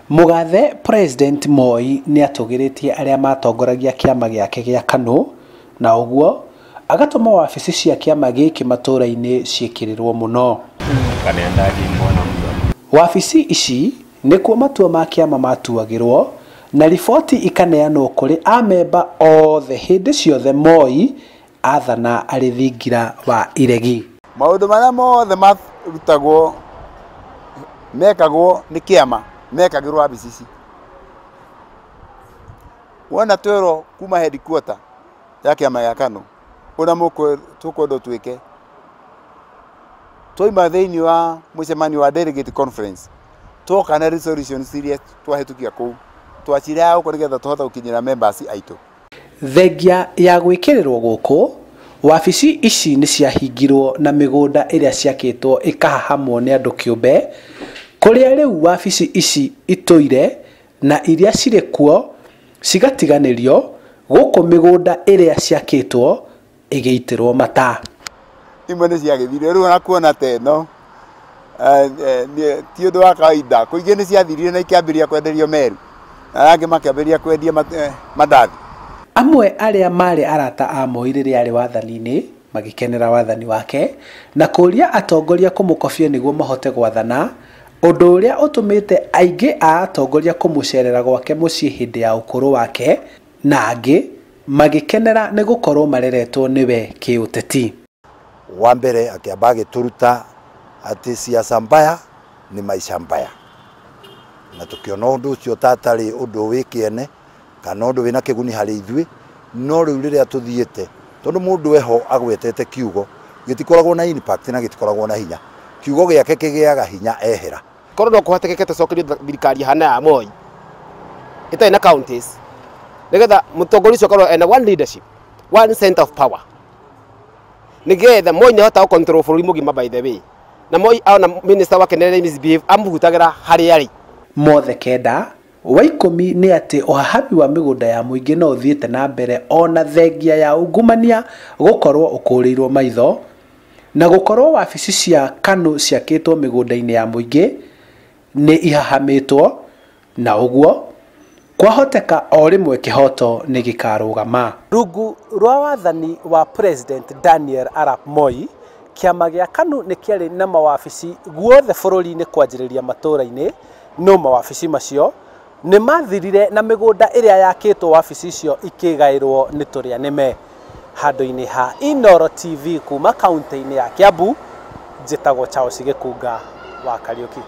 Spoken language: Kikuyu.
Mũgathe President Moi nĩatũgĩrĩtie arĩa matongoragia kĩama gĩake gĩa KANU na ũguo agatũma wabici cia kĩama gĩkĩ matũra-inĩ ciĩkĩrĩrwo mũno. Wabici ici nĩkuo matua ma kĩama matuagĩrwo na riboti ikaneanwo kũrĩ amemba othe hĩndĩ ciothe Moi athana arĩ thingira wa iregi. Maũndũ marĩa mothe marutagwo mekagwo nĩ kĩama mekagĩrwo wabici ici. Wona twerwo kuma headquarter ya kĩama gĩa KANU ũrĩa tũkwenda twĩke, twaima thĩinĩ wa mũcemanio wa delegate conference twoka na resolutions iria twahĩtũkia kũu twacirehaga gũkũ nĩgetha tũhote gũkinyĩra members aitũ. Thengia ya gwĩkĩrĩrwo gũkũ, wabici ici nĩ ciahingirwo na mĩgũnda ĩrĩa ciakĩtwo ĩkahahamwo nĩ andũ kĩũmbe, kũrĩa rĩu wabici ici itũire na iria cirĩ kuo cigatiganĩrio gũkũ mĩgũnda ĩrĩa ciakĩtwo ĩgĩitĩrwo mata. Imwe nĩ ciagĩthirire rĩu ona kuona ta ĩno ti ũndũ wa kawaida. Kũingĩ nĩ ciathirire na ikĩambĩrĩria kwenderio Meru na arĩa angĩ makĩambĩrĩria kwendia mandathi. Amwe arĩa marĩ arata a Moi rĩrĩa arĩ wathani-inĩ magĩkenera wathani wake na kũria atongoria kũmũkobia nĩguo mahote gwathana, ũndũ ũrĩa ũtũmĩte aingĩ a atongoria kũmũcerera gwake mũciĩ hĩndĩ ya ũkũrũ wake na angĩ magĩkenera nĩ gũkorwo mareretwo nĩwe kĩũteti. Wa mbere akĩamba agĩtũruta atĩ siasa mbaya ni maisha mbaya, na tũkĩona ũndũ ũcio ta atarĩ ũndũ wĩ kĩene kana ũndũ wĩna kĩguni harĩ ithuĩ. No rĩu rĩrĩa tũthiĩte, tondũ mũndũ eho agwetete kiugo gĩtikoragwo na impact na gĩtikoragwo na hinya, kiugo gĩake kĩgĩaga hinya ehera. Korwo no kũhotekeke tũcokerio thirikari hana ya Moi ĩtarĩ na counties, nĩgetha mũtongoria ũcio akorwo ena one leadership, one center of power, nĩgetha Moi nĩahota gũ control bũrũri mũgima. By the way, na Moi ona minister wake nĩ misbehave amũhutagĩra harĩa arĩ. Mothe kenda wa ikũmi nĩ atĩ ũhahami wa mĩgũnda ya mũingĩ no ũthiĩte na mbere ona thengia ya ungumania gũkorwo ũkũrĩirwo maitho na gũkorwo wabici cia KANU ciakĩtwo mĩgũnda-inĩ ya mũingĩ nĩ ihahamĩtwo, na ũguo kwahoteka o rĩmwe kĩhoto nĩ gĩkarũgama. Rungu rwa wathani wa President Daniel Arap Moi, kĩama gĩa KANU nĩ kĩarĩ na mawabici guothe bũrũri-inĩ kwanjĩrĩria matũra-inĩ, no mawabici macio nĩ mathirire na mĩgũnda ĩrĩa yakĩtwo wabici icio ikĩgaĩrwo nĩ tũrĩa nĩme. Handũ-inĩ ha Inooro TV kuma kaunti-inĩ ya Kiambu, njĩtagwo Charles Gĩkunga wa Kariũki.